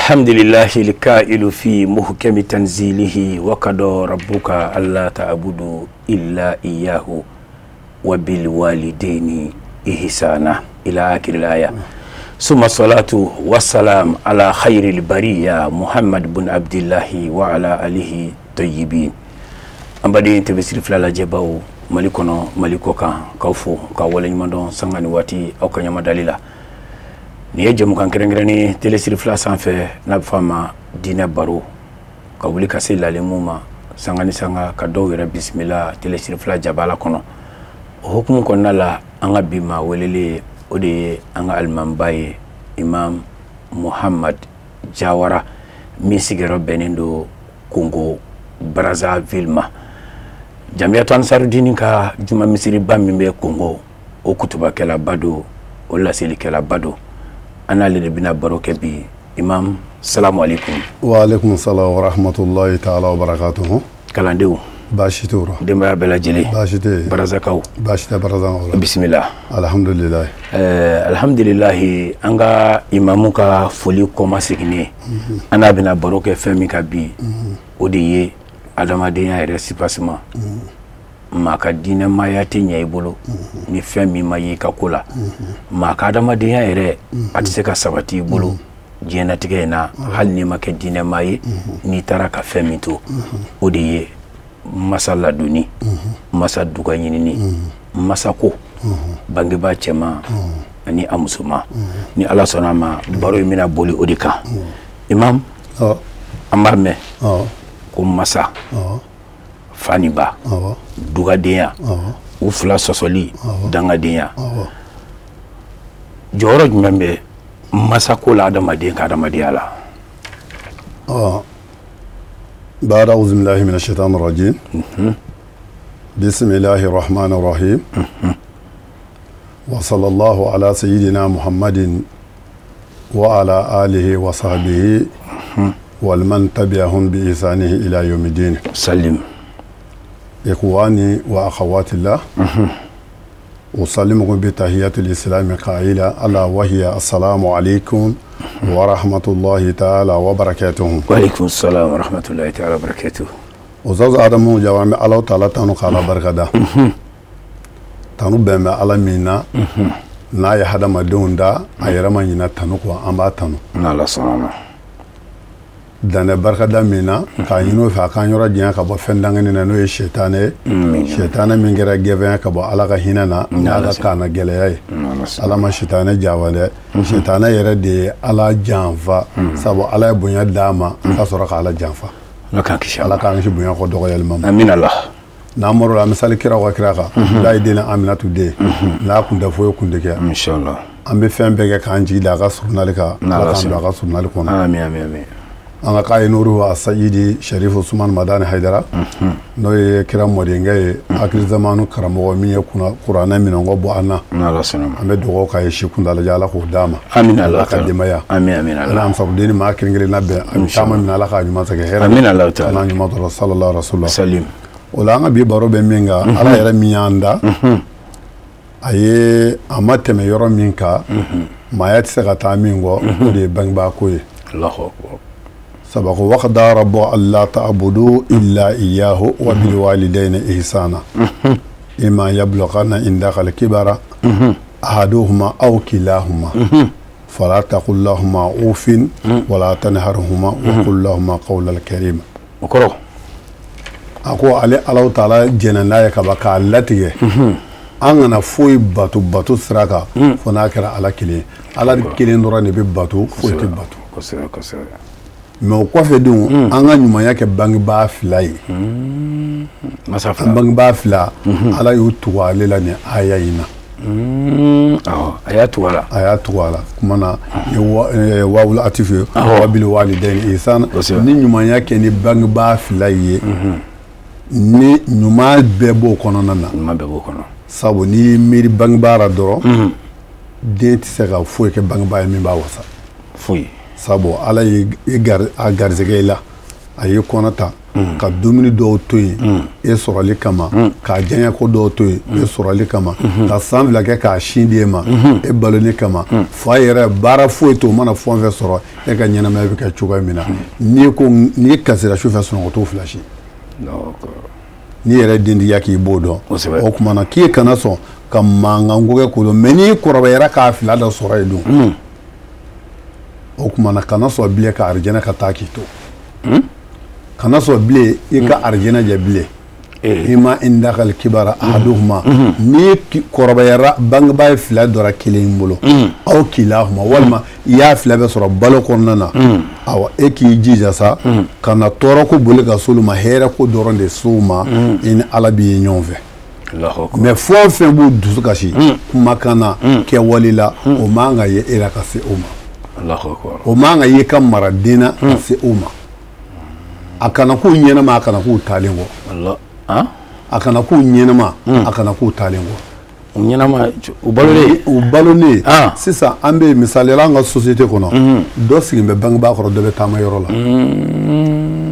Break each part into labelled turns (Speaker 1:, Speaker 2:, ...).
Speaker 1: الحمد لله الكائل في محكم تنزيله وقضى ربك ألا تعبدوا إلا إياه وبالوالدين إحسانا إلى آخر الآية. ثم الصلاة والسلام على خير البرية محمد بن عبد الله وعلى آله الطيبين. An baden TV Siri fila lajɛbaw, Mali kɔnɔ, Mali kɔ kan, k'aw fo k'aw waleɲuman dɔn sanga ni waati aw ka ɲamadali la. Nin ye jɛmukan kɛrɛnkɛrɛnnen télé Siri fila sanfɛ, n'a bɛ fɔ a ma diinɛ baro, ka wuli ka se lalimu ma sanga ni sanga, ka dɔw yɛrɛ bisimila télé Siri fila jabala kɔnɔ. O hukumu kɔnɔna la, an ka bi maa welelen, o de ye an ka alimamiba ye, Imam Muhammad Jawara, min sigiyɔrɔ bɛnnen don Congo Brazzaville ma. Jamiyatu Ansarudini ka juma misiriba min bɛ Congo, o kutubakɛlaba don, o laselikɛlaba don. An n'ale de bɛna baro kɛ bi. Imam, salamu alaikum.
Speaker 2: Wa alaikum salam wa rahmatullahi ta'ala wa barakatuhu.
Speaker 1: Kalandenw?
Speaker 2: Baasi t'u rɔ.
Speaker 1: Denbaya bɛɛ lajɛlen?
Speaker 2: Baasi tɛ yen.
Speaker 1: Barazakaw?
Speaker 2: Baasi tɛ Barazakaw la.
Speaker 1: Bisimila.
Speaker 2: Alhamdulilayi.
Speaker 1: Alhamdulilahi, an ka imamu ka foli kɔma seginnen, an n'a bɛna baro kɛ fɛn min kan bi, o de ye adamadenya yɛrɛ sipasima. Maa ka diinɛmaaya tɛ ɲɛ i bolo ni fɛn min ma ye i ka ko la. Maa ka adamadenya yɛrɛ, a tɛ se ka sabati i bolo diɲɛnatigɛ in na, hali n'i ma kɛ diinɛmaa ye, n'i taara ka fɛn min to, o de ye masa ladonni, masa duga ɲinini, masa ko, bangebaa cɛman ani a musoman. Ni Ala sɔnna a ma, baro in bɛna boli o de kan. Imam, an b'a mɛn ko masa, fa ni ba, dugadenya, u fila sɔsɔli, dangadenya, jɔyɔrɔ jumɛn bɛ masako la adamaden ka adamadenya la?
Speaker 2: بعد أعوذ بالله من الشيطان الرجيم. بسم الله الرحمن الرحيم. وصلى الله على سيدنا محمد وعلى آله وصحبه ومن تبعهم بإحسانه إلى يوم الدين.
Speaker 1: سلم.
Speaker 2: إخواني وأخوات الله، أسلمكم بتحية الإسلام قائلة ألا وهي السلام عليكم ورحمة الله تعالى وبركاته.
Speaker 1: وعليكم السلام ورحمة الله تعالى وبركاته.
Speaker 2: Ustaz Adamu Jawara, bɛ Ala taala tanu k'Ala barikada. Tanu bɛn bɛ Ala min na, n'a ye hadamadenw da, a yɛrɛ ma ɲinɛ tanu kɔ, an b'a tanu.
Speaker 1: N'Ala sɔnna ma.
Speaker 2: Danɛ barikada min na, k'a ɲini o fɛ a k'an yɔrɔ janya ka bɔ fɛn dangani na, n'o ye sɛtanɛ ye. Sɛtanɛ min kɛra gɛfɛn ka bɔ Ala ka hinɛ na, n'a ka kana gɛlɛya ye. Ala ma sɛtanɛ janfa dɛ. Sɛtanɛ yɛrɛ de ye Ala janfa, sabu Ala ye bonya d'a ma ka sɔrɔ ka Ala janfa.
Speaker 1: Ala k'an kisi.
Speaker 2: Ala k'an kisi bonya kɔ dɔgɔyali ma.
Speaker 1: Amina Allah.
Speaker 2: N'an bɔr'o la, an bɛ sali kira wa kira kan. N'a ye den Aminatu den, n'a kun tɛ foyi kun tɛ kɛ.
Speaker 1: Inshallah.
Speaker 2: An bɛ fɛn bɛɛ kɛ k'an jigi da a ka surunali kan. Ala k'an don a ka surunali kɔnɔ.
Speaker 1: Amin amin amin.
Speaker 2: An ka k'a ye Nuru Asayidi Sharifu Usman Madani Hayidara, n'o ye kira mɔdenkɛ ye, hakili zamanu karamɔgɔ min ye kuranɛ minɛnko bɔ an na. An bɛ dugawu k'a ye, si kuntalajan Ala k'o d'a ma.
Speaker 1: Amin Allah.
Speaker 2: Ala ka denbaya.
Speaker 1: Amin amin Allah.
Speaker 2: Ala Ansarudini maa kelen kelenna bɛɛ, a bɛ taama min na, Ala k'a ɲuman segin hɛrɛ.
Speaker 1: Amin Allah taala.
Speaker 2: Ala ɲuman tɔɔrɔ sallallahu alaihi wa sallam.
Speaker 1: Salim.
Speaker 2: O la, an ka bi baro bɛ min kan, Ala yɛrɛ min y'an da, a ye a ma tɛmɛ yɔrɔ min kan, maaya tɛ se ka taa min kɔ, o de ye bangebaa ko ye.
Speaker 1: Allahu akbar.
Speaker 2: Sabu ko وقضى ربك ألا تعبدوا إلا إياه وبالوالدين إحسانا إما يبلغن عندك الكبر أحدهما أو كلاهما فلا تقل لهما أف ولا تنهرهما وقل لهما قولا كريما.
Speaker 1: O kɔrɔ?
Speaker 2: A ko ale Alahu taala jɛnna n'a ye ka ban k'a latigɛ, an kana foyi bato bato sira kan fo n'a kɛra Ala kelen ye. Ala kelen dɔrɔn de bɛ bato, foyi tɛ bato.
Speaker 1: Kosɛbɛ kosɛbɛ.
Speaker 2: Mais o kɔfɛ dun, an ka ɲumanya kɛ bangebaa fila ye.
Speaker 1: Masa fila.
Speaker 2: An bangebaa fila, Ala y'u tugu ale la nin aya in na.
Speaker 1: Awɔ, a y'a tugu a la.
Speaker 2: A y'a tugu a la kuma na ni wawul atifu ye, وبالوالدين إحسانا. Ni ɲumanya kɛ ni bangebaa fila ye, ni ɲuman bɛɛ b'o kɔnɔna na.
Speaker 1: Ɲuman bɛɛ b'o kɔnɔ.
Speaker 2: Sabu n'i y'i miiri bangebaa la dɔrɔn, den tɛ se ka foyi kɛ bangebaa ye min b'a wasa.
Speaker 1: Foyi.
Speaker 2: Sabu Ala ye a garisɛgɛ i la, a y'i kɔnɔ ta. ka dumuni dɔw to yen e sɔrɔli kama, k'a jɛɲɛko dɔw to yen e sɔrɔli kama, ka san 2 kɛ k'a sin di e ma e baloni kama. Fa yɛrɛ baara foyi t'o mana fɛn fɛn sɔrɔ e ka ɲɛnamaya bɛ kɛ cogoya min na. N'i ko n'i kasira su fɛ sunɔgɔ t'o fila si. N'i yɛrɛ dentigiya k'i b'o dɔn. O tuma na k'i kana sɔn ka mankanko kɛ k'o dɔn, mɛ n'i kɔrɔbayara k'a fila dɔ sɔrɔ yen dun, o tuma na kana sɔn bilen ka arijɛnɛ ka taa k'i to. Kana sɔn bilen i ka arijɛnɛ jɛ bilen. Ima indakal kibara ahaduhuma, n'i kɔrɔbayara bangebaa ye fila dɔra kelen bolo, aw kilahuma, walima i y'a fila bɛɛ sɔrɔ balo kɔnɔna na, awa e k'i jija sa ka na tɔɔrɔ ko boli ka s'olu ma, hɛrɛ ko dɔrɔn de s'u ma, i ni Ala b'i ye ɲɔgɔn fɛ. Mɛ fɛn o fɛn b'u dusu kasi kumakan na, kɛwale la, o man ka ye e la ka se o ma. O man ka ye ka mara den na ka se o ma. A kana k'u ɲɛnama, a kana k'u taalen kɔ. A kana k'u ɲɛnama, a kana k'u taalen kɔ.
Speaker 1: U ɲɛnama, u balolen.
Speaker 2: U balolen. Sisan an bɛ misaliyala an ka société kɔnɔ, dɔ sigilen bɛ bangebaa kɔrɔ, dɔ bɛ taama yɔrɔ la.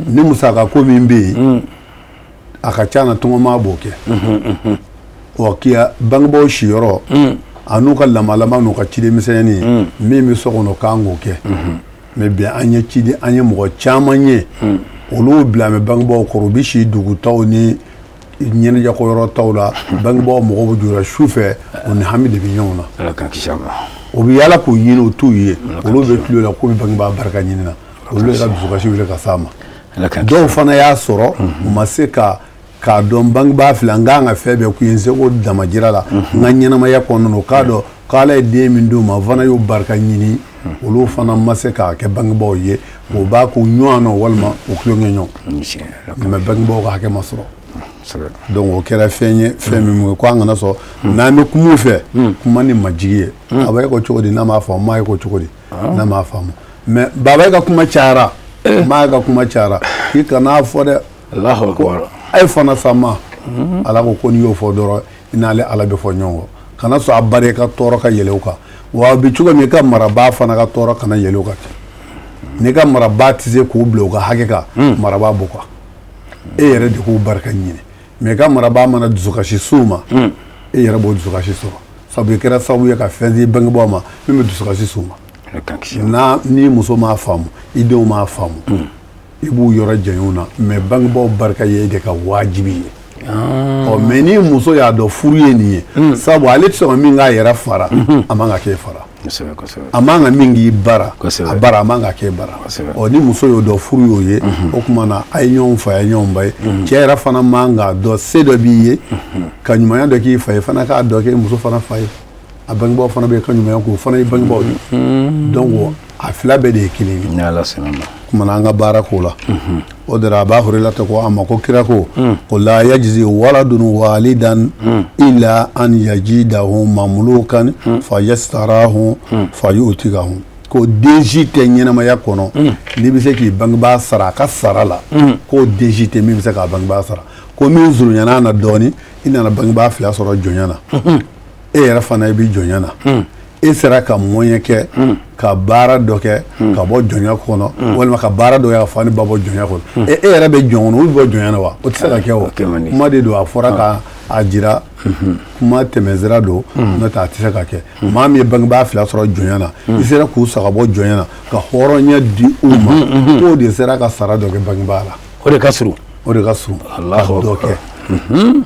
Speaker 2: Ni musaka ko min bɛ yen, a ka ca na tɔngɔmaa b'o kɛ. Ɔ k'i bangebaaw siyɔrɔ a n'u ka lamalama n'u ka cidenmisɛnnin min bɛ so kɔnɔ k'an k'o kɛ. Mɛ bi an ye ciden, an ye mɔgɔ caman ye olu bila mɛ bangebaaw kɔrɔ, u bɛ si dugutaw ni ɲɛnajɛkɔyɔrɔ taw la. Bangebaaw mɔgɔw bɛ jɔ su fɛ, u ni hami de bɛ ɲɔgɔn na. U bɛ yaala k'u ɲini, u t'u ye. Olu bɛ tulo la k'u bɛ bangebaa barika ɲini na, olu yɛrɛ ka dusukasi wuli ka s'a ma. Dɔw fana y'a sɔrɔ u ma se ka k'a dɔn bangebaa fila n kan ka fɛn bɛɛ k'u ye, n seko damajira la n ka ɲɛnamaya kɔnɔna, o k'a dɔn k'Ala ye den min d'u ma, o fana y'o barika ɲini. Olu fana ma se k'a kɛ bangebaaw ye, o b'a k'u ɲɔgɔn na walima u tulonkɛ ɲɔgɔn, mɛ bangebaaw ka hakɛ ma sɔrɔ. Donc o kɛra fɛn ye, fɛn min ko an kana sɔn n'an bɛ kuma u fɛ, kuma ni majigi ye. A b'a ye ko cogo di n'a m'a faamu, m'a ye ko cogo di n'a m'a faamu. Mɛ baba ka kuma cayara, maa ka kuma cayara, k'i kan'a fɔ dɛ. A ye fana sa ma Ala ko n'i y'o fɔ dɔrɔn i n'ale Ala bɛ fɔ ɲɔgɔn kɔ. Kana sɔn a bari ka tɔɔrɔ ka yɛlɛ o kan. Wa a bɛ cogo min i ka marabaa fana ka tɔɔrɔ kana yɛlɛ o kan. N'i ka marabaa tɛ se k'u bila u ka hakɛ kan, marabaa b'o kan. E yɛrɛ de k'u barika ɲini. Mɛ i ka marabaa mana dusukasi s'u ma, e yɛrɛ b'o dusukasi sɔrɔ. Sabu i kɛra sababu ye ka fɛn di bangebaaw ma min bɛ dusukasi s'u ma. N'a ni muso m'a faamu, i denw m'a faamu, i b'u yɔrɔ janya u na. Mɛ bangebaaw barika ye e de ka wajibi ye. Ɔ mɛ ni muso y'a dɔn furu ye nin ye, sabu ale tɛ sɔn ka min k'a yɛrɛ fara, a man ka k'e fara. A man ka min k'i bara, a bara a man ka k'e bara. Ɔ ni muso y'o dɔn furu y'o ye, o tuma na a ye ɲɔgɔn fa, a ye ɲɔgɔn ba ye. Cɛ yɛrɛ fana man k'a dɔn se dɔ b'i ye ka ɲumanya dɔ k'i fa ye, fana k'a dɔn k'e muso fana fa ye. A bangebaaw fana bɛ ka ɲumanya k'o fana ye bangebaaw ye. Donc a fila bɛɛ de ye kelen ye. Kuma na an ka baara k'o la. O de la a b'a horila ta ko a ma ko kira ko ko la yajizi waladun walidan illa an yajidahu mamlukan fa yastarahu fa yu'tikahu. Ko den si tɛ ɲɛnamaya kɔnɔ n'i bɛ se k'i bangebaa sara a ka sara la, k'o den si tɛ min bɛ se k'a bangebaa sara. Ko min surunyana na dɔɔnin, i nana bangebaa fila sɔrɔ jɔnya na, e yɛrɛ fana i bɛ jɔnya na. E sera ka mɔɲɛ kɛ ka baara dɔ kɛ ka bɔ jɔnya kɔnɔ, walima ka baara dɔ kɛ ka fa ni ba bɔ jɔnya kɔnɔ. E yɛrɛ bɛ jɔn kɔnɔ, olu bɛ bɔ jɔnya na wa? O tɛ se ka kɛ o. Kuma de don, a fɔra ka a jira, kuma tɛmɛsira don, n'o tɛ a tɛ se ka kɛ. Maa min ye bangebaa fila sɔrɔ jɔnya na, i sera k'u saga bɔ jɔnya na ka hɔrɔnya di u ma, k'o de sera ka sara dɔ kɛ bangebaa la.
Speaker 1: O de ka surun.
Speaker 2: O de ka surun ka dɔ kɛ.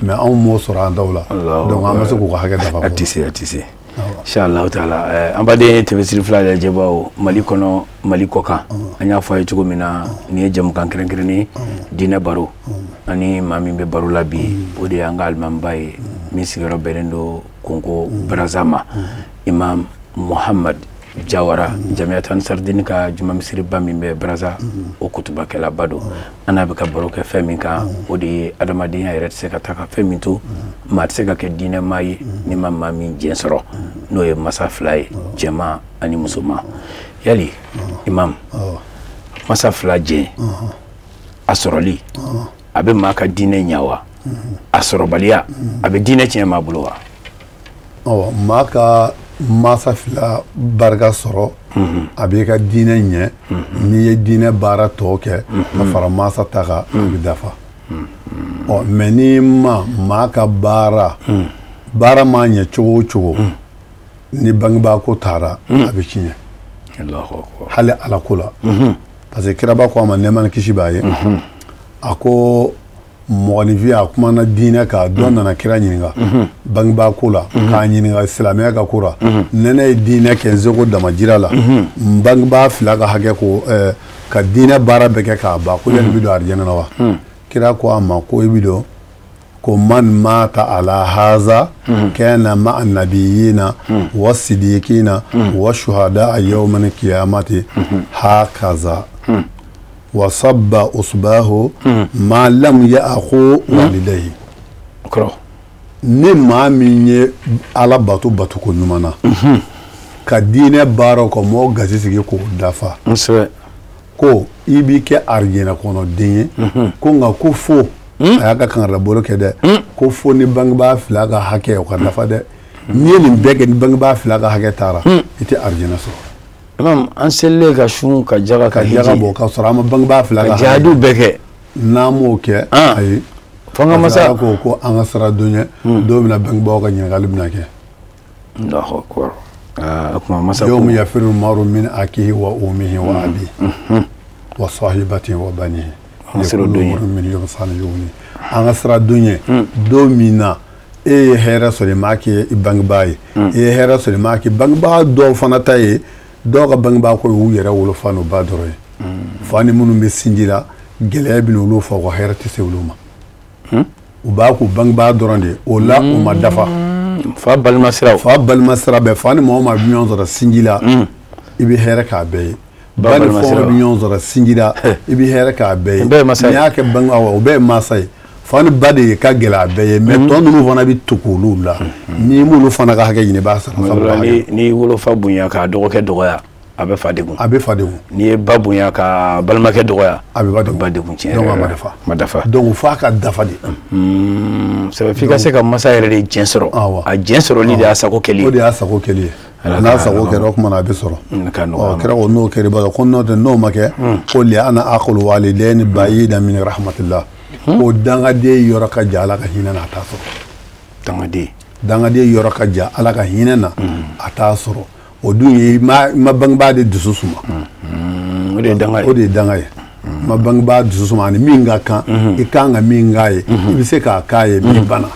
Speaker 2: Mɛ anw m'o sɔrɔ an taw la, donc an ma se k'u ka hakɛ dafa.
Speaker 1: A tɛ se, a tɛ se. Inshallah taala, an baden tɛmɛsiri fila lajɛbaw Mali kɔnɔ, Mali kɔ kan, an y'a fɔ a ye cogo min na, nin ye jamukan kɛrɛnkɛrɛnnen diinɛ baro. Ani maa min bɛ baro la bi, o de y'an ka alimamiba ye min sigiyɔrɔ bɛnnen don Konko Baraza ma, Imam Muhammad Jawara, Jamiatu Ansardini ka juma misiriba min bɛ Baraza, o kutubakɛlaba don. An n'a bɛ ka baro kɛ fɛn min kan, o de ye adamadenya yɛrɛ tɛ se ka taa ka fɛn min to, maa tɛ se ka kɛ diinɛ maa ye ni ma maa min jɛn sɔrɔ, n'o ye masa fila ye, cɛman ani musoman. Yali imam, masa fila jɛn a sɔrɔli a bɛ maa ka diinɛ ɲɛ wa? A sɔrɔbaliya a bɛ diinɛ tiɲɛ maa bolo wa?
Speaker 2: Ɔ maa ka Masa fila barika sɔrɔ, a b'i ka diinɛ ɲɛ. N'i ye diinɛ baara tɔ kɛ ka fara masa ta kan, a bɛ dafa. Ɔ mais n'i ma maa ka baara baara ma ɲɛ cogo o cogo, ni bangebaa ko taara, a bɛ tiɲɛ. Hali Ala ko la, parce que kiraba ko a ma, nɛɛma ni kisi b'a ye, a ko mɔgɔninfin, a kumana diinɛ kan, dɔ nana kira ɲininka bangebaa ko la, k'a ɲininka silamɛya ka ko la. Nɛnɛ ye diinɛ kɛ n seko damajira la, n bangebaa fila ka hakɛ ko ka diinɛ baara bɛɛ kɛ k'a ban, ko yanni bɛ don arijɛnɛ na wa? Kira ko a ma ko i bɛ don ko man mata ala haza kana ma'a nabiyina wa sidikina wa shuhada yawmal qiyamati hakaza wa sabba usbahu ma lam ya'khu walidayhi. Ni maa min ye Ala bato bato ko ɲuman na, ka diinɛ baaraw ka mɔgɔw gasi sigi k'o dafa, ko i b'i kɛ arijɛnɛ kɔnɔ den ye. Ko nka ko fo a y'a ka kangarabolo kɛ dɛ, ko fo ni bangebaa fila ka hakɛ o ka dafa dɛ. N'i ye nin bɛɛ kɛ, ni bangebaa fila ka hakɛ taara, i tɛ arijɛnɛ sɔrɔ.
Speaker 1: Imam, an selilen ka sun, ka jaga, ka
Speaker 2: jaga bɔ, ka sɔrɔ an ma bangebaa fila ka
Speaker 1: jihadu bɛɛ kɛ,
Speaker 2: n'an m'o kɛ, ayi,
Speaker 1: fo an ka masa
Speaker 2: ko an ka sira don ɲɛ don min na bangebaaw ka ɲininkali bɛna kɛ.
Speaker 1: Allahu akbar. O tuma masa ko
Speaker 2: yawma yafiru maru min akihi wa ummihi wa abihi wa sahibatihi wa banihi.
Speaker 1: An ka sira don ɲɛ.
Speaker 2: An ka sira don ɲɛ don min na e ye hɛrɛ sɔrɔ i m'a kɛ i bangebaa ye, e ye hɛrɛ sɔrɔ i m'a kɛ bangebaa dɔw fana ta ye. Dɔw ka bangebaa ko y'u yɛrɛ wolofa n'u ba dɔrɔn ye. Fa ni minnu bɛ sinji la, gɛlɛya bɛ n'olu fa, u ka hɛrɛ tɛ se olu ma. U b'a k'u bangebaa dɔrɔn de ye, o la o ma dafa.
Speaker 1: Fa balima siraw.
Speaker 2: Fa balima sira bɛɛ, fa ni mɔgɔ maa bɛ ɲɔgɔn sɔrɔ sinji la, i bɛ hɛrɛ k'a bɛɛ ye. Ba ni fɛn bɛ ɲɔgɔn sɔrɔ sinji la, i bɛ hɛrɛ k'a bɛɛ ye. N'i y'a kɛ bange, awɔ, o bɛɛ ye masa ye. Fa ni ba de ye ka gɛlɛ a bɛɛ ye, mais tɔ ninnu fana bɛ tugu olu la. N'i m'olu fana ka hakɛ ɲini, i b'a sara.
Speaker 1: N'i wolofa bonya k'a dɔgɔkɛ dɔgɔya, a bɛ fa degun.
Speaker 2: A bɛ fa degun.
Speaker 1: N'i ye ba bonya ka balimakɛ dɔgɔya,
Speaker 2: a bɛ ba degun.
Speaker 1: Ba degun tiɲɛ.
Speaker 2: Donc a ma dafa.
Speaker 1: Ma dafa.
Speaker 2: Donc f'a ka dafa de.
Speaker 1: Ça fait f'i ka se ka masa yɛrɛ de jɛn sɔrɔ. A jɛn sɔrɔli de y'a sago kɛli ye.
Speaker 2: O de y'a sago kɛli ye. N'a sago kɛra, o tuma na a bɛ sɔrɔ. Ɔ kira ko n'o kɛra i b'a dɔn ko n'o tɛ, n'o ma kɛ, ko li ana aqul walidayni ba'idan min rahmatillah. Ko dangaden yɔrɔ ka jan Ala ka hinɛ na, a t'a sɔrɔ.
Speaker 1: Dangaden.
Speaker 2: Dangaden yɔrɔ ka jan Ala ka hinɛ na, a t'a sɔrɔ. O dun ye i ma bangebaa de dusu suma.
Speaker 1: O de ye danga ye.
Speaker 2: O de ye danga ye. I ma bangebaa dusu suma, ani min ka kan, i kan ka min k'a ye, i bɛ se k'a k'a ye min banna.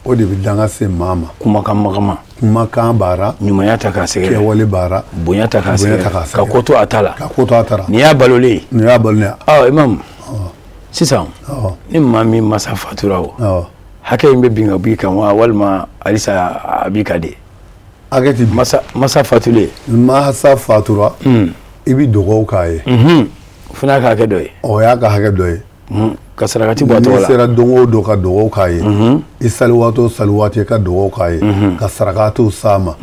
Speaker 2: O de bɛ danga se maa ma.
Speaker 1: Kumakan magama.
Speaker 2: Kumakan baara.
Speaker 1: Ɲumanya ta k'a sɛgɛrɛ.
Speaker 2: Kɛwale baara.
Speaker 1: Bonya ta k'a sɛgɛrɛ. Ka ko to a ta la.
Speaker 2: Ka ko to a ta la.
Speaker 1: Nin y'a balolen ye.
Speaker 2: Nin y'a balolen ye.
Speaker 1: Ɔ imam, sisan ni maa min masa fatura, o hakɛ in bɛ bin ka bɔ i kan wa, walima halisa a b'i kan de?
Speaker 2: Hakɛ tɛ bin.
Speaker 1: Masa fatulen.
Speaker 2: Masa fatura, i bɛ dugawu k'a ye.
Speaker 1: O fana y'a ka hakɛ dɔ ye.
Speaker 2: O y'a ka hakɛ dɔ ye.
Speaker 1: Ka sarakati bɔ a tɔgɔ la.
Speaker 2: N'i sera don o don ka dugawu k'a ye, i sali waati o sali waati i ka dugawu k'a ye, ka sarakatiw s'a ma.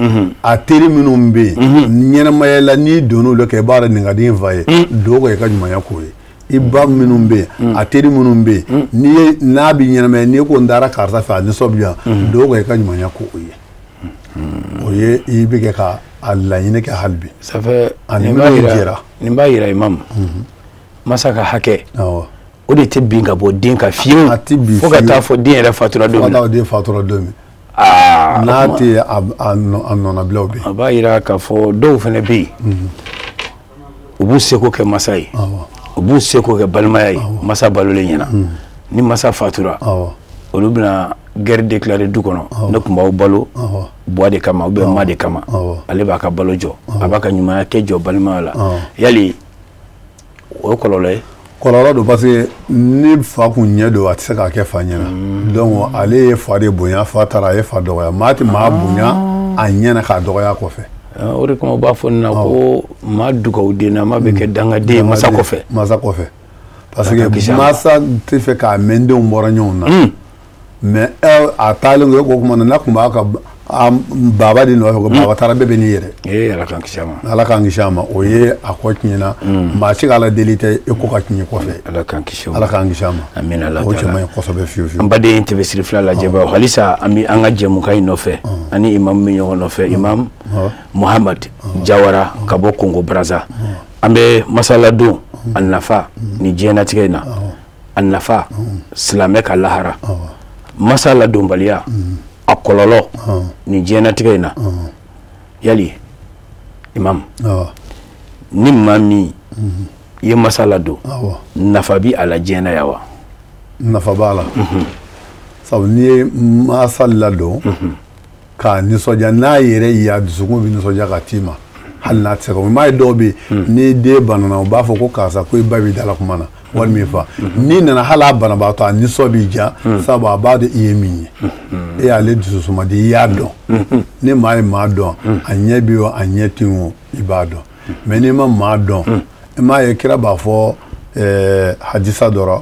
Speaker 2: A teri minnu bɛ yen ɲɛnamaya la, n'i donn'olu kan, i b'a dɔn nin ka di n fa ye, dugawu kɛ i ka ɲumanya k'o ye. I ba minnu bɛ yen, a teri minnu bɛ yen, n'i ye n'a bɛ ɲɛnamaya, n'i ko n taara karisa fɛ, a nisɔn bɛ yan, dugawu kɛ i ka ɲumanya k'o ye. O ye i bɛ kɛ ka a laɲini kɛ hali bi.
Speaker 1: Ça fait
Speaker 2: ani minnu jɛra.
Speaker 1: Nin b'a yira imam, masa ka hakɛ, o de tɛ bin ka bɔ den kan fiyewu.
Speaker 2: A tɛ bin
Speaker 1: fo ka taa fɔ den yɛrɛ fatura don min.
Speaker 2: Fo ka taa den fatura don min. N'a tɛ a nɔnabilaw bɛ yen.
Speaker 1: A b'a yira k'a fɔ dɔw fana bɛ yen, u b'u seko kɛ masa ye, u b'u seko kɛ balimaya ye, masa balolen ɲɛna. Ni masa fatura, olu bɛna guerre déclarer du kɔnɔ. Ne tun b'aw balo bois de kama ou bien ma de kama. Ale b'a ka balo jɔ, a b'a ka ɲumanya kɛ jɔ balimaya la. Yali o ye kɔlɔlɔ ye?
Speaker 2: Kɔlɔlɔ don, parce que ni fa kun ɲɛ don, a tɛ se k'a kɛ fa ɲɛna. Donc ale ye fa de bonya, fa taara a ye fa dɔgɔya. Maa tɛ maa bonya a ɲɛna k'a dɔgɔya kɔfɛ.
Speaker 1: O de kama u b'a fɔ nin na ko maa dugawuden na ma bɛ kɛ dangaden ye masa kɔfɛ.
Speaker 2: Masa kɔfɛ, parce que masa tɛ fɛ k'a mɛn denw bɔra ɲɔgɔn na. Mais a taalen ko e ko kuma na, n'a tun b'a ka baba de nɔfɛ ko baba taara bɛɛ bɛ n'i yɛrɛ.
Speaker 1: Ee Ala k'an kisi a ma.
Speaker 2: Ala k'an kisi a ma o ye a kɔ tiɲɛna maa si ka Ala deli tɛ e ko ka tiɲɛ kɔfɛ.
Speaker 1: Ala k'an kisi o ma.
Speaker 2: Ala k'an kisi a ma.
Speaker 1: Amina Ala
Speaker 2: o cɛ man ɲi kosɛbɛ fiyewu fiyewu.
Speaker 1: An baden TV Siri fila lajɛbaaw halisa an bɛ an ka jɛmukan in nɔfɛ ani imam bɛ ɲɔgɔn nɔfɛ imam Muhamad Jawara ka bɔ Kongo Brazza. An bɛ masaladon a nafa ni diɲɛnatigɛ in na a nafa silamɛ ka lahara masa ladonbaliya a kɔlɔlɔ ni diɲɛnatigɛ in na yali imam ni maa min i ye masa ladon nafa bi a la diɲɛ na yan wa?
Speaker 2: Nafa b'a la sabu n'i ye masa ladon k'a nisɔndiya n'a yɛrɛ ye a dusukun bɛ nisɔndiya ka t'i ma hali n'a tɛ se ka i m'a ye dɔw bɛ yen ni den banana u b'a fɔ ko karisa ko i ba b'i da la kuma na walima i fa n'i nana hali a banabaatɔ a nisɔn b'i diya sabu a b'a dɔn i ye min ye e y'ale dususuma di i y'a dɔn ni maa ye maa dɔn a ɲɛ b'i o a ɲɛ t'i o i b'a dɔn mɛ n'i ma maa dɔn i m'a ye kira b'a fɔ hadisa dɔ rɔ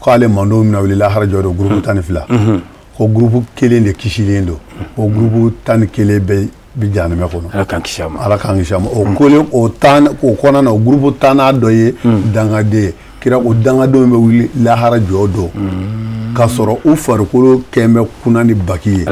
Speaker 2: k'ale mandenw bɛna wuli lahara jɔ don gurupu 12 ko gurupu kelen de kisilen don o gurupu 11 bɛɛ bi jahanamɛ kɔnɔ.
Speaker 1: Ala k'an kisi a ma.
Speaker 2: Ala k'an kisi a ma o kolen o tan o kɔnɔna na o gurupu 10nan dɔ ye dangaden ye kira o dangadenw bɛ wuli lahara jɔ don k'a sɔrɔ u farikolo kɛn bɛ kunna ni baki ye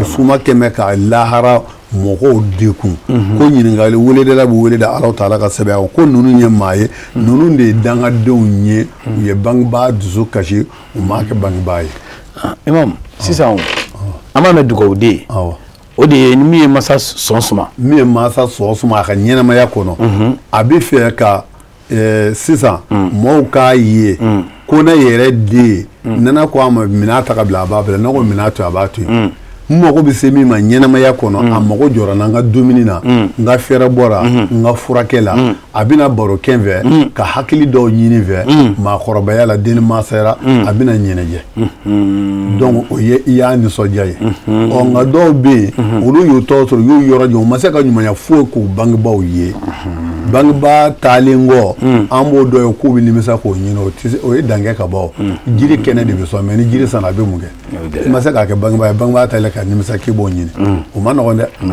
Speaker 2: u suma kɛn bɛ ka lahara mɔgɔw dekun ko ɲininkali weledala bɛ wele da Alahu taala ka sɛbɛn ko ninnu ye maa ye ninnu de ye dangadenw ye u ye bangebaa dusu kasi u m'a kɛ bangebaa ye.
Speaker 1: Imam sisan an b'a mɛn dugawuden o de ye min ye masa sɔn suma.
Speaker 2: Min ye masa sɔn suma a ka ɲɛnamaya kɔnɔ a bɛ fɛ ka sisan mɔgɔw k'a ye ko ne yɛrɛ den ye nana ko a ma minɛn ta ka bila a b'a bila ne ko minɛn to a b'a to yen n mago bɛ se min ma ɲɛnamaya kɔnɔ a mago jɔra n na n ka dumuni na n ka fɛɛrɛ bɔra n ka furakɛ la a bɛna baro kɛ n fɛ ka hakili dɔw ɲini fɛ maakɔrɔbaya la den masayara a bɛna ɲɛnajɛ donc o ye i y'a nisɔndiya ye ɔ nka dɔw bɛ yen olu y'u tɔgɔ sɔrɔ u y'u yɔrɔ jɔ u ma se ka ɲumanya foyi k'u bangebaaw ye bangebaa taalen kɔ an b'o dɔ ye k'u bɛ nimisa k'o ɲini o tɛ se o ye dankɛ ka bɔ jiri kɛnɛ de bɛ sɔn mɛ ni jiri sanna a bɛ mun kɛ i ma se k'a kɛ bangebaa ye bangebaa taalen ka nimisa k'i b'o ɲini o ma nɔgɔn dɛ o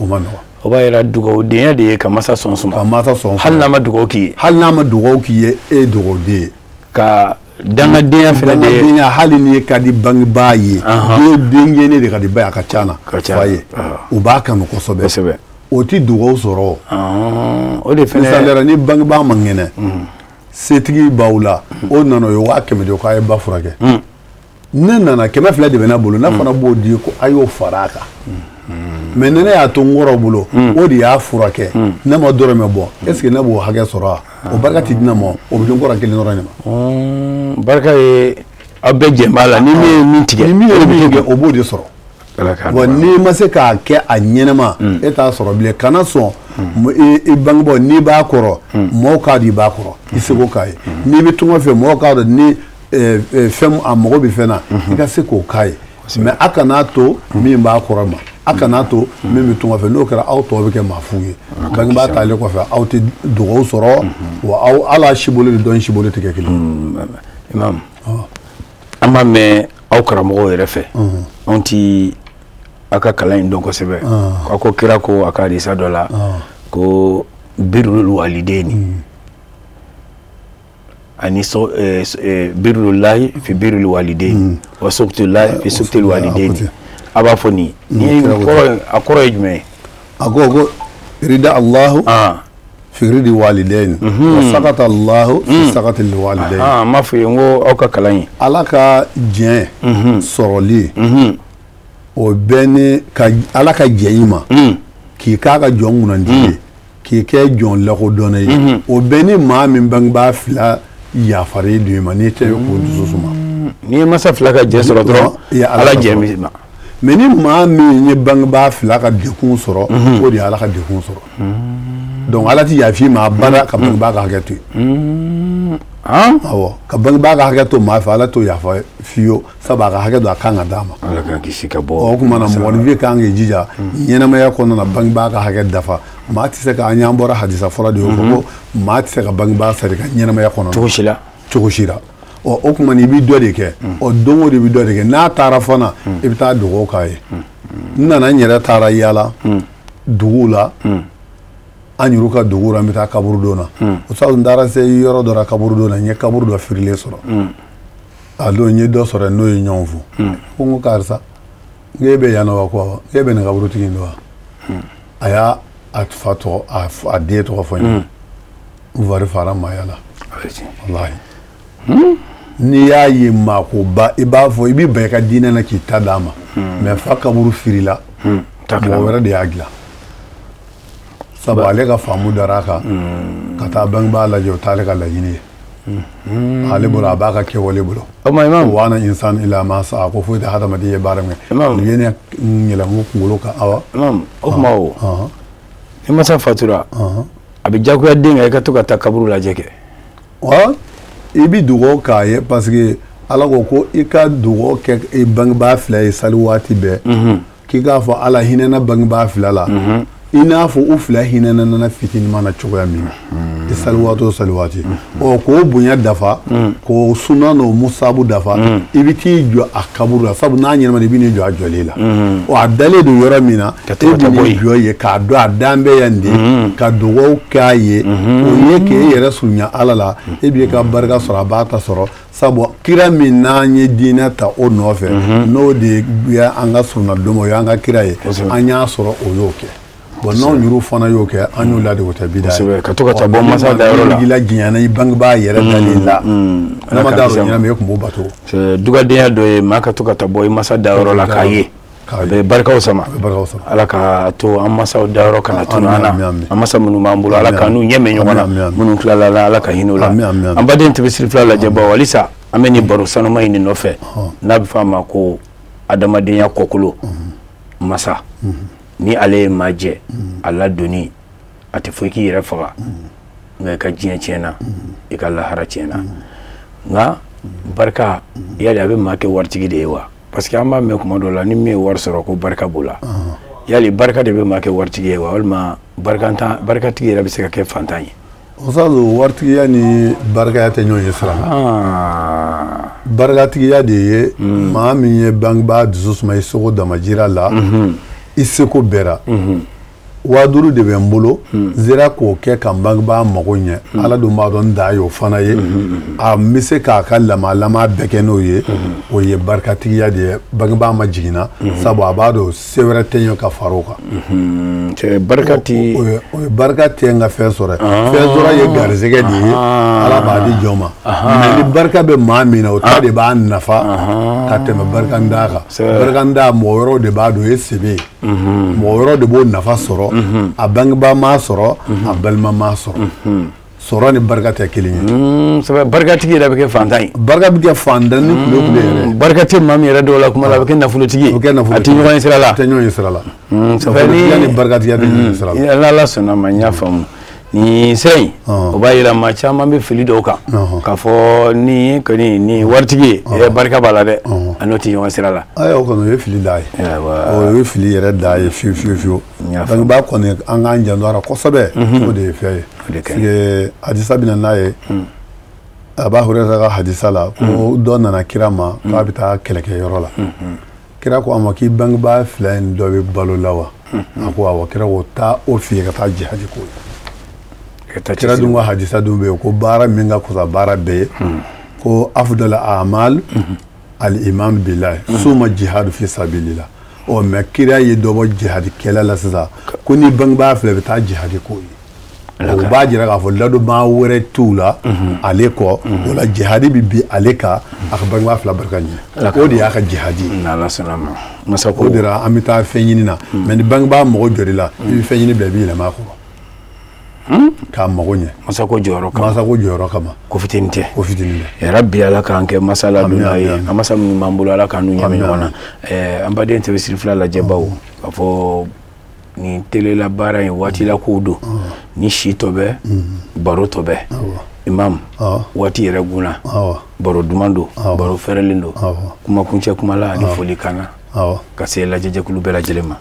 Speaker 2: ma nɔgɔn
Speaker 1: o b'a yira dugawudenya de ye ka masa sɔn suma ka
Speaker 2: masa sɔn
Speaker 1: hali n'a ma dugawu k'i ye
Speaker 2: hali n'a ma dugawu k'i ye e ye dugawuden ye
Speaker 1: ka dangadenya fana de ye
Speaker 2: dangadenya hali n'i ka di bangebaa ye den gɛnnen de ka di ba ye a ka ca na fa ye u b'a kanu kosɛbɛ o ti dugawu sɔrɔ
Speaker 1: o de fana
Speaker 2: misali la ni bangebaa man kɛnɛ setigi b'aw la o nana o ye 500 di k'a ye ba furakɛ ne nana 200 de bɛ ne bolo ne fana b'o di ko a y'o fara a kan mɛ ni ne y'a to n kɔrɔ bolo o de y'a furakɛ ne ma dɔrɔmɛ bɔ est ce que ne b'o hakɛ sɔrɔ wa o barika ti di ne ma o bɛ di n kɔrɔ kelen dɔrɔn de
Speaker 1: ma barika ye aw bɛɛ jɛ b'a la ni min ye min tigɛ
Speaker 2: ni min ye min tigɛ o b'o de sɔrɔ wa n'i ma se k'a kɛ a ɲɛnama e t'a sɔrɔ bilen kana sɔn i bangebaaw n'i b'a kɔrɔ mɔgɔw k'a dɔn i b'a kɔrɔ i seko k'a ye n'i bɛ tunga fɛ mɔgɔw k'a dɔn ni fɛn a mago bɛ fɛn na i ka se k'o k'a ye mɛ a kan'a to min b'a kɔrɔ ma a kan'a to min bɛ tunga fɛ n'o kɛra aw tɔ bɛ kɛ maa fu ye bangebaa taalen kɔfɛ aw tɛ dugawu sɔrɔ wa aw ala sibolo ni dɔn sibolo tɛ kɛ kelen
Speaker 1: imam an b'a mɛn aw karamɔgɔw yɛrɛ fɛ anw ti aw ka kalan in dɔn kosɛbɛ aw ko kira ko a ka hadisa dɔ la ko birrul walideni ani birrulahi fi birrul walideni wa suktulahi fi suktil walideni a b'a fɔ nin ni a kɔrɔ ye jumɛn ye
Speaker 2: a ko ko rida Allahu fi ridi walideni wa sakata Allahu fi sakatil walideni
Speaker 1: n m'a fɔ ye n ko aw ka kalan ye
Speaker 2: Ala ka diɲɛ sɔrɔli o bɛɛ ni ka Ala ka jɛ i ma k'i k'a ka jɔn kunnandi ye k'i kɛ jɔn lakodɔnna ye o bɛɛ ni maa min bangebaa fila yafara i don i ma n'i tɛ k'o dusu suma
Speaker 1: n'i ye masa fila ka jɛ sɔrɔ dɔrɔn Ala jɛ b'i ma
Speaker 2: mɛ ni maa min ye bangebaa fila ka dekun sɔrɔ o de ye Ala ka dekun sɔrɔ donc Ala ti yafa i ma abada ka bangebaa ka hakɛ to yen awɔ ka bangebaa ka hakɛ to maa fɛ Ala t'o yafa fiyewu sabu a ka hakɛ don a kan ka d'a ma
Speaker 1: Ala k'an kisi ka bɔ
Speaker 2: o tuma na mɔgɔninfin kan k'i jija ɲɛnamaya kɔnɔna na bangebaa ka hakɛ dafa maa tɛ se ka an y'an bɔra hadisa fɔlɔ de y'o fɔ ko maa tɛ se ka bangebaa sari ka ɲɛnamaya kɔnɔ
Speaker 1: cogo si la
Speaker 2: cogo si la ɔ o tuma na i bɛ dɔ de kɛ ɔ don o don i bɛ dɔ de kɛ n'a taara fana i bɛ taa dugawu k'a ye N nana n yɛrɛ taara yaala duguw la, an yɛrɛw ka dugu la, n bɛ taa kaburudon na. O sabu n taara se yɔrɔ dɔ la kaburudon na, n ye kaburu dɔ firilen sɔrɔ. A don n ye dɔ sɔrɔ n'o ye ɲɔgɔn fo. Ko n ko karisa, n k'e bɛ yan nɔ wa? Ko awɔ. K'e bɛ nin kaburutigi in dɔn wa? A y'a a fa tɔgɔ, a den tɔgɔ fɔ n ye. N fari fara maaya la. Walahi. N'i y'a ye maakoba, i b'a fɔ i bɛ ban i ka diinɛ na k'i ta d'a ma. Mais fa kaburu firila, mɔgɔ wɛrɛ de y'a dilan. Sabu ale ka faamu dara a kan ka taa bangebaa lajɛ, o t'ale ka laɲini ye. Ale bolo, a b'a ka kɛwale bolo. Wa ana insan ila ma sa, ko foyi tɛ hadamaden ye baara min kɛ. Nin ye ne yɛlɛn kunkolo kan. Awa.
Speaker 1: O tuma o ni masa fatura, a bɛ diyagoya den kan i ka to ka taa kaburu lajɛ kɛ.
Speaker 2: Wa i bɛ dugawu k'a ye, parce que Ala ko ko i ka dugawu kɛ i bangebaa fila ye sali waati bɛɛ. K'i k'a fɔ Ala hinɛna bangebaa fila la. I n'a fɔ u fila hinɛna nana fitinin mana cogoya min na. I sali waati o sali waati. Ɔ k'o bonya dafa, k'o suna n'o musabu dafa, i bɛ t'i jɔ a kaburu la, sabu n'a ɲɛnama i bɛ n'i jɔ a jɔlen la. Ɔ a dalen don yɔrɔ min na, e bɛ n'i jɔ yen k'a dɔn a dan bɛ yan de, ka dugawu k'a ye. O ye k'e yɛrɛ surunya Ala la, e b'i ka barika sɔrɔ, a b'a ta sɔrɔ. Sabu kira min n'an ye diinɛ ta o nɔfɛ, n'o de ye an ka surunna don, o y'an ka kira ye, an y'a sɔrɔ o y'o kɛ. Bon n'anw yɛrɛw fana y'o kɛ, an y'o ladege, o tɛ bida ye.
Speaker 1: Ka to ka taa bɔ masa dayɔrɔ la.
Speaker 2: I la jiɲɛna i bangebaa yɛrɛ dalen la. N'a ma da o ɲɛna, e tun b'o bato.
Speaker 1: Dugadenya dɔ ye maa ka to ka taa bɔ i masa dayɔrɔ la k'a ye. A bɛ barikaw sama. Ala ka to an masaw dayɔrɔ kana tunu an na. An masa minnu b'an bolo, Ala ka n'u ɲɛ mɛn ɲɔgɔn na. Minnu tilala la, Ala ka hinɛ u la. An baden TV Siri fila lajɛbaw, halisa an bɛ nin baro sanuma in de nɔfɛ. N'a bɛ fɔ a ma ko adamadenya kɔkolo masa. Ni ale ye maa jɛ, a ladonni a tɛ fɔ i k'i yɛrɛ faga, nka i ka diɲɛ tiɲɛna, i ka lahara tiɲɛna. Nka barika yali a bɛ maa kɛ waritigi de ye wa? Parce que an b'a mɛn kuma dɔ la, ni min ye wari sɔrɔ ko barika b'o la. Yali barika de bɛ maa kɛ waritigi ye wa, walima barikatigi yɛrɛ bɛ se ka kɛ fantan ye?
Speaker 2: O sabu waritigiya ni barikaya tɛ ɲɔgɔn ye sira la. Barikatigiya de ye maa min ye bangebaa dusu suma i seko damajira la, i seko bɛɛ la. 5000 de bɛ n bolo, n sera k'o kɛ ka n bangebaa mago ɲɛ. Ala dun b'a dɔn n dan y'o fana ye. A n bɛ se k'a ka lamalama bɛɛ kɛ n'o ye. O ye barikatigiya de ye. Bangebaa ma jiginna, sabu a b'a dɔn se wɛrɛ tɛ ɲɛ ka far'o kan.
Speaker 1: Barika ti
Speaker 2: o ye barika tɛ n ka fɛn sɔrɔ. Fɛn sɔrɔ ye garisɛgɛ de ye, Ala b'a di jɔn ma. Mais ni barika bɛ maa min na, o ta de b'a nafa ka tɛmɛ barikanda kan. Barikanda mɔgɔ wɛrɛw de b'a dɔn, o ye sɛbɛ ye. Mɔgɔ wɛrɛw de b'o nafa sɔrɔ. A bangebaa m'a sɔrɔ, a balima m'a sɔrɔ. Sɔrɔ ni barika tɛ kelen ye.
Speaker 1: Sabu barikatigi yɛrɛ bɛ kɛ fantan ye.
Speaker 2: Barika bɛ kɛ fantan ni kule kule yɛrɛ.
Speaker 1: Barika tɛ maa min yɛrɛ dɔw la kuma la, a bɛ kɛ nafolotigi ye. A tɛ ɲɔgɔn ye sira la.
Speaker 2: A tɛ ɲɔgɔn ye sira la. Nafolotigiya ni barikatigiya tɛ ɲɔgɔn ye sira la.
Speaker 1: N'Ala sɔnna ma, n y'a faamu. Nin sira in, o b'a yira maa caman bɛ fili dɔw kan. K'a fɔ ni kɔni ni waritigi ye, barika b'a la dɛ, a n'o tɛ ɲɔgɔn sira la.
Speaker 2: Ayiwa, o kɔni o ye fili da ye. O ye fili yɛrɛ da ye fiyewu fiyewu fiyewu. Bangebaa kɔni an k'an janto a la kosɛbɛ, o de ye fɛn ye. Parce que hadisa bɛ na n'a ye, Aba Hurera ka hadisa la, ko dɔ nana kira ma k'a bɛ taa kɛlɛkɛyɔrɔ la. Kira ko a ma k'i bangebaa fila in dɔ bɛ balo la wa? A ko awɔ. Kira ko taa o f'i ye ka taa jihadi k'o ye. Kira dun ka hadisa dun bɛ yen ko baara min ka fisa baara bɛɛ ye, ko afdal amal al iman billahi suma jihadu fi sabilillah. Ɔ mais kira ye dɔ bɔ jihadi kɛlɛ la sisan, ko ni bangebaa fila bɛ taa jihadi k'o ye. O b'a jira k'a fɔ ladonbaa wɛrɛ t'u la ale kɔ, o la jihadi bɛ bin ale kan, a ka bangebaa fila barika ɲɛ. O de y'a ka jihadi ye.
Speaker 1: N'Ala sɔnna ma. Masa ko
Speaker 2: o de la an bɛ taa fɛn ɲini na, mais ni bangebaa mago jɔr'i la, i bɛ fɛn ɲini bila, i bɛ yɛlɛma a kɔrɔ. K'a mago ɲɛ.
Speaker 1: Masako jɔyɔrɔ kama.
Speaker 2: Masako jɔyɔrɔ kama.
Speaker 1: Ko fitinin tɛ.
Speaker 2: Ko fitinin tɛ.
Speaker 1: Yarabi Ala k'an kɛ masa ladonna ye. An masa minnu b'an bolo, Ala k'an n'u ɲɛ ɲɔgɔn na. An baden TV Siri fila lajɛbaw, k'a fɔ nin telela baara in waati la kow don. Ni si tɔ bɛ, baro tɔ bɛ. Imam, waati yɛrɛ gunna. Baro duman don, baro fɛrɛlen don. Kuma kuncɛ kuma la ani foli kan na. Ka se lajɛjɛkulu bɛɛ lajɛlen ma.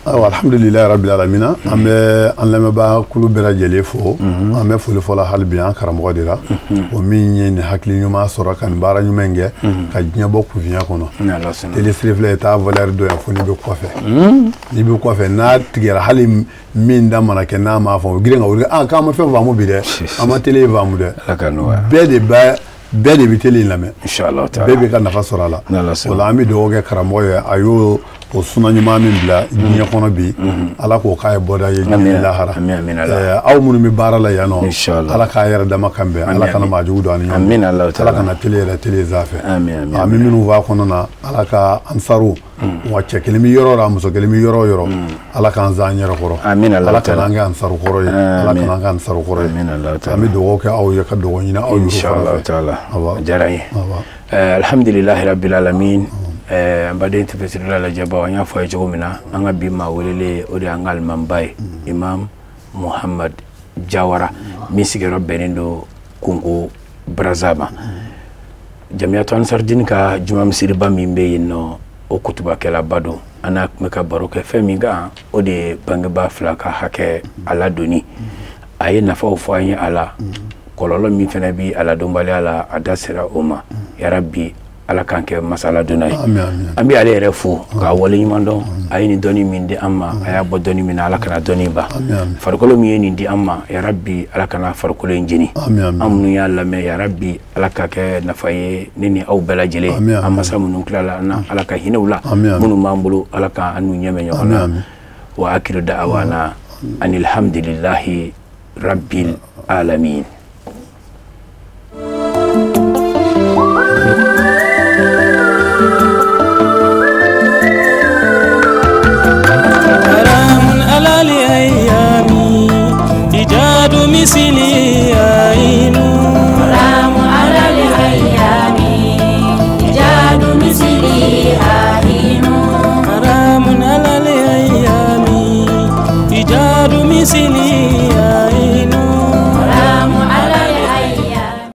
Speaker 2: Ayiwa, alhamdulilayi rabbil alamina. An bɛ an lamɛnbaa kulu bɛɛ lajɛlen fo. An bɛ foli fɔlɔ hali bi an karamɔgɔ de la, o min ye nin hakili ɲuman sɔrɔ ka nin baara ɲuman in kɛ ka diɲɛ bɔ kunfinya kɔnɔ. Télé Sirifilɛ t'a valeur dɔn yan fo n'i bɛ kɔfɛ. N'i bɛ kɔfɛ, n'a tigɛra, hali min da mana kɛ, n'a m'a fɔ, o girin ka wuli: ah, k'an ma fɛn faamu bi dɛ, an ma télé faamu dɛ. Bɛɛ de bɛ télé in lamɛn, bɛɛ bɛ ka nafa sɔrɔ a la. O la, an bɛ dugawu kɛ karamɔgɔ ye, a y'o o suna ɲuman min bila diɲɛ kɔnɔ bi, Ala k'o k'a ye bɔda ye diɲɛ ni lahara. Aw minnu bɛ baara la yan nɔ, Ala k'a yɛrɛ dama kan bɛn, Ala kana maa jugu don an ni ɲɔgɔn cɛ, Ala kana télé yɛrɛ télé fɛ. An bɛ minnu fɔ a kɔnɔ na, Ala ka ansaru wa, cɛ kelen bɛ yɔrɔ o yɔrɔ, muso kelen bɛ yɔrɔ o yɔrɔ, Ala k'an zan yɛrɛ kɔrɔ. Ala kana an kɛ ansaru kɔrɔ ye, Ala kana an kɛ ansaru kɔrɔ ye. An bɛ dugawu kɛ aw ye ka dugawu ɲini aw yɛrɛ fana fɛ.
Speaker 1: A diyara n ye. Alhamdulilahi rabbil alamin. An baden tɛfɛsirila lajɛbaw, an y'a fɔ a ye cogo min na, an ka bi maa welelen, o de y'an ka alimamiba ye, Imam Muhammad Jawara, min sigiyɔrɔ bɛnnen don Kongo Brazza ma, Jamiyatu Ansardini ka juma misiriba min bɛ yen nɔ, o kutubakɛlaba don. An n'a tun bɛ ka baro kɛ fɛn min kan, o de ye bangebaa fila ka hakɛ a ladonni. A ye nafaw fɔ an ye a la, kɔlɔlɔ min fana bi a ladonbaliya la, a da sera o ma. Yarabi, Ala k'an kɛ masala donna ye. An bɛ ale yɛrɛ fo k'a waleɲuman dɔn. A ye nin dɔnni min di an ma, a y'a bɔ dɔnni min na, Ala kana dɔnni ban. Farikolo min ye nin di an ma, yarabi, Ala kana farikolo in jeni. An minnu y'a lamɛn, yarabi, Ala ka kɛ nafa ye ne ni aw bɛɛ lajɛlen. An masa minnu tilala an na, Ala ka hinɛ u la. Minnu b'an bolo, Ala ka an n'u ɲɛmɛ ɲɔgɔn na. Wa akiru da'awana anilhamdulillahi rabbil alamin.